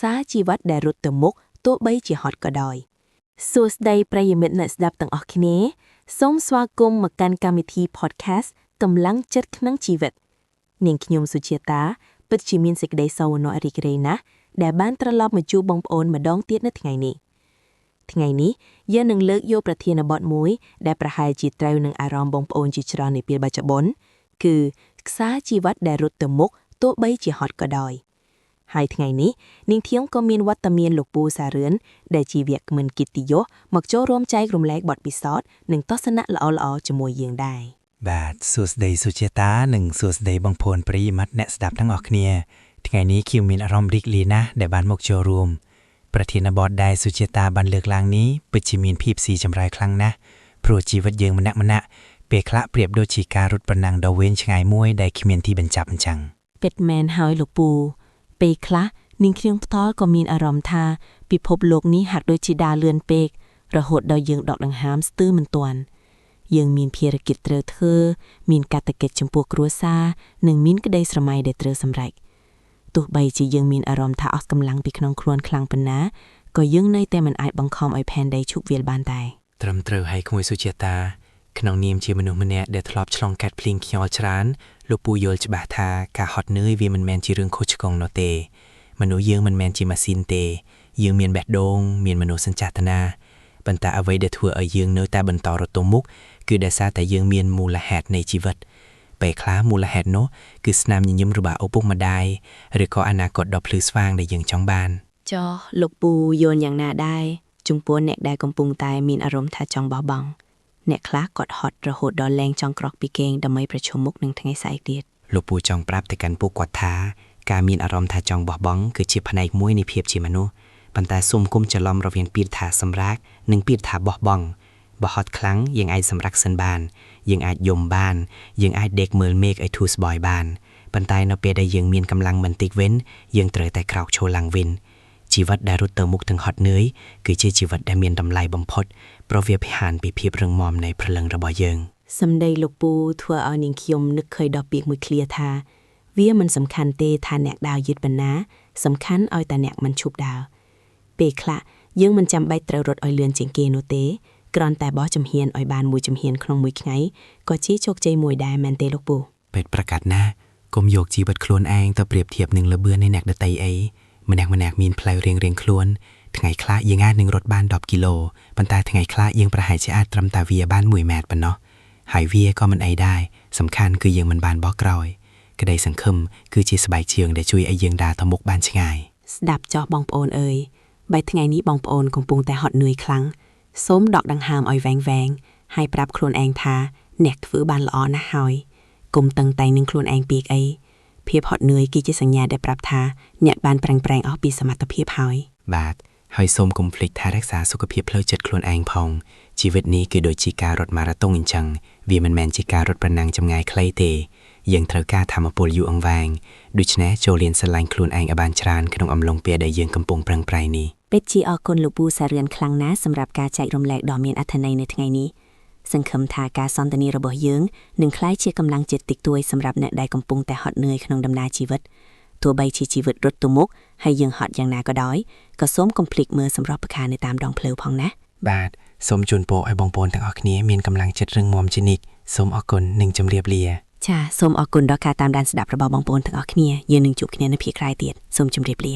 ខ្សែជីវិតដែលរត់ទៅមុខទោះបីជាហត់ក៏ដោយសួស្តីប្រិយមិត្តអ្នកស្ដាប់ទាំងអស់គ្នាសូមស្វាគមន៍មកកាន់កម្មវិធី podcast កម្លាំងចិត្តក្នុងជីវិតនាងខ្ញុំសុជាតាពិតជាមានសេចក្តីសោមនស្សរីករាយណាស់ដែលបានត្រឡប់មកជួបបងប្អូនម្ដងទៀតនៅថ្ងៃនេះថ្ងៃនេះយើងនឹងលើកយកប្រធានបទមួយដែលប្រហែលជាត្រូវនឹងអារម្មណ៍បងប្អូនជាច្រើននាពេលបច្ចុប្បន្នគឺខ្សែជីវិតដែលរត់ទៅមុខទោះបីជាហត់ក៏ដោយហើយថ្ងៃនេះនាងខ្ញុំក៏មានវត្តមានលោកពូសារឿនដែលជាវាគ្មិនកិត្តិយសមកចូលរួមចែករំលែកបទពិសោធន៍និងទស្សនៈល្អៗជាមួយយើងដែរ បាទសួស្តីសុជាតានិងសួស្តីបងប្អូនប្រិយមិត្តអ្នកស្ដាប់ទាំងអស់គ្នាថ្ងៃនេះខ្ញុំមានអារម្មណ៍រីករាយណាស់ដែលបានមកចូលរួមប្រធានបទដែលសុជាតាបានលើកឡើងនេះពិតជាមានភាពស៊ីជម្រៅខ្លាំងណាស់ព្រោះជីវិតយើងម្នាក់ម្នាក់ពេលខ្លះប្រៀបដូចជាការរត់ប្រណាំងដ៏វែងឆ្ងាយមួយដែលគ្មានទីបញ្ចប់អញ្ចឹង ពិតមែនហើយលោកពូពេលខ្លះនាងខ្ញុំផ្ទាល់ក៏មានអារម្មណ៍ថាពិភពលោកនេះហាក់ដូចជាដើរលឿនពេករហូតដល់យើងដកដង្ហើមស្ទើរមិនទាន់យើងមានភារកិច្ចត្រូវធ្វើមានកាតព្វកិច្ចចំពោះគ្រួសារនិងមានក្តីស្រមៃដែលត្រូវសម្រេចទោះបីជាយើងមានអារម្មណ៍ថាអស់កម្លាំងពីក្នុងខ្លួនខ្លាំងប៉ុណ្ណាក៏យើងនៅតែមិនអាចបង្ខំឲ្យផែនដីឈប់វាលបានដែរ ត្រឹមត្រូវហើយក្មួយសុជាតាក្នុងនាមជាមនុស្សម្នាក់ដែលធ្លាប់ឆ្លងកាត់ភ្លៀងខ្យល់ច្រើនលោកពូយល់ច្បាស់ថាការហត់នឿយវាមិនមែនជារឿងខុសឆ្គងនោះទេមនុស្សយើងមិនមែនជាម៉ាស៊ីនទេយើងមានបេះដូងមានមនោសញ្ចេតនាប៉ុន្តែអ្វីដែលធ្វើឲ្យយើងនៅតែបន្តរត់ទៅមុខគឺដោយសារតែយើងមានមូលហេតុនៃជីវិតពេលខ្លះមូលហេតុនោះគឺស្នាមញញឹមរបស់ឪពុកម្ដាយឬក៏អនាគតដ៏ភ្លឺស្វាងដែលយើងចង់បាន ចុះលោកពូយល់យ៉ាងណាដែរចំពោះអ្នកដែលកំពុងតែមានអារម្មណ៍ថាចង់បោះបង់អ្នកខ្លះគាត់ហត់រហូតដល់លែងចង់ក្រោកពីគេងដើម្បីប្រឈមមុខនឹងថ្ងៃស្អែកទៀត លោកពូចង់ប្រាប់ទៅកាន់ពួកគាត់ថាការមានអារម្មណ៍ថាចង់បោះបង់គឺជាផ្នែកមួយនៃភាពជាមនុស្សប៉ុន្តែសូមកុំច្រឡំរវាងពាក្យថាសម្រាកនិងពាក្យថាបោះបង់បើហត់ខ្លាំងយើងអាចសម្រាកសិនបានយើងអាចយំបានយើងអាចដេកមើលមេឃឲ្យធូរស្បើយបានប៉ុន្តែនៅពេលដែលយើងមានកម្លាំងបន្តិចវិញយើងត្រូវតែក្រោកឈរឡើងវិញជីវិតដែលរត់ទៅមុខទាំងហត់នឿយគឺជាជីវិតដែលមានតម្លៃបំផុតព្រោះវាបង្ហាញពីភាពរឹងមាំនៃព្រលឹងរបស់យើង សម្ដីលោកពូធ្វើឲ្យនាងខ្ញុំនឹកឃើញដល់ពាក្យមួយឃ្លាថាវាមិនសំខាន់ទេថាអ្នកដើរយឺតប៉ុណ្ណាសំខាន់ឲ្យតែអ្នកមិនឈប់ដើរពេលខ្លះយើងមិនចាំបាច់ត្រូវរត់ឲ្យលឿនជាងគេនោះទេគ្រាន់តែបោះជំហានឲ្យបានមួយជំហានក្នុងមួយថ្ងៃក៏ជាជោគជ័យមួយដែរមែនទេលោកពូ ពិតប្រាកដណាស់កុំយកជីវិតខ្លួនឯងទៅប្រៀបធៀបនឹងល្បឿននៃអ្នកដទៃអីម្នាក់ម្នាក់មានផ្លូវរៀងៗខ្លួនថ្ងៃខ្លះយើងអាចនឹងរត់បាន10គីឡូប៉ុន្តែថ្ងៃខ្លះយើងប្រហែលជាអាចត្រឹមតែវាបាន1ម៉ែត្រប៉ុណ្ណោះហើយវាក៏មិនអីដែរសំខាន់គឺយើងមិនបានបោះក្រោយក្តីសង្ឃឹមគឺជាស្បែកជើងដែលជួយឲ្យយើងដើរទៅមុខបានឆ្ងាយ ស្ដាប់ចោះបងប្អូនអើយបើថ្ងៃនេះបងប្អូនកំពុងតែហត់នឿយខ្លាំងសូមដកដង្ហើមឲ្យវែងវែងៗហើយប្រាប់ខ្លួនឯងថាអ្នកធ្វើបានល្អណាស់ហើយកុំតឹងតែងនឹងខ្លួនឯងពេកអីភាពហត់នឿយគឺជាសញ្ញាដែលប្រាប់ថាអ្នកបានប្រឹងប្រែងអស់ពីសមត្ថភាពហើយ បាទហើយសូមកុំភ្លេចថែរក្សាសុខភាពផ្លូវចិត្តខ្លួនឯងផងជីវិតនេះគឺដូចជាការរត់ម៉ារ៉ាតុងអញ្ចឹងវាមិនមែនជាការរត់ប្រណាំងចម្ងាយខ្លីទេយើងត្រូវការថាមពលយូរអង្វែងដូច្នេះចូលរៀនស្រឡាញ់ខ្លួនឯងឲ្យបានច្រើនក្នុងអំឡុងពេលដែលយើងកំពុងប្រឹងប្រែងនេះ ពិតជាអរគុណលោកពូសារឿនខ្លាំងណាស់សម្រាប់ការចែករំលែកដ៏មានអត្ថន័យនៅថ្ងៃនេះសង្ឃឹមថាការសន្ទនារបស់យើងនឹងក្លាយជាកម្លាំងចិត្តតិចតួចសម្រាប់អ្នកដែលកំពុងតែហត់នឿយក្នុងដំណើរជីវិតទោះបីជាជីវិតរត់ទៅមុខហើយយើងហត់យ៉ាងណាក៏ដោយក៏សូមកុំភ្លេចមើលសម្រស់ផ្កានៅតាមដងផ្លូវផងណា បាទសូមជូនពរឲ្យបងប្អូនទាំងអស់គ្នាមានកម្លាំងចិត្តរឹងមាំជានិច្ចសូមអរគុណនិងជម្រាបលា ចាសសូមអរគុណដល់ការតាមដានស្ដាប់របស់បងប្អូនទាំងអស់គ្នាយើងនឹងជួបគ្នានៅភាគក្រោយទៀតសូមជម្រាបលា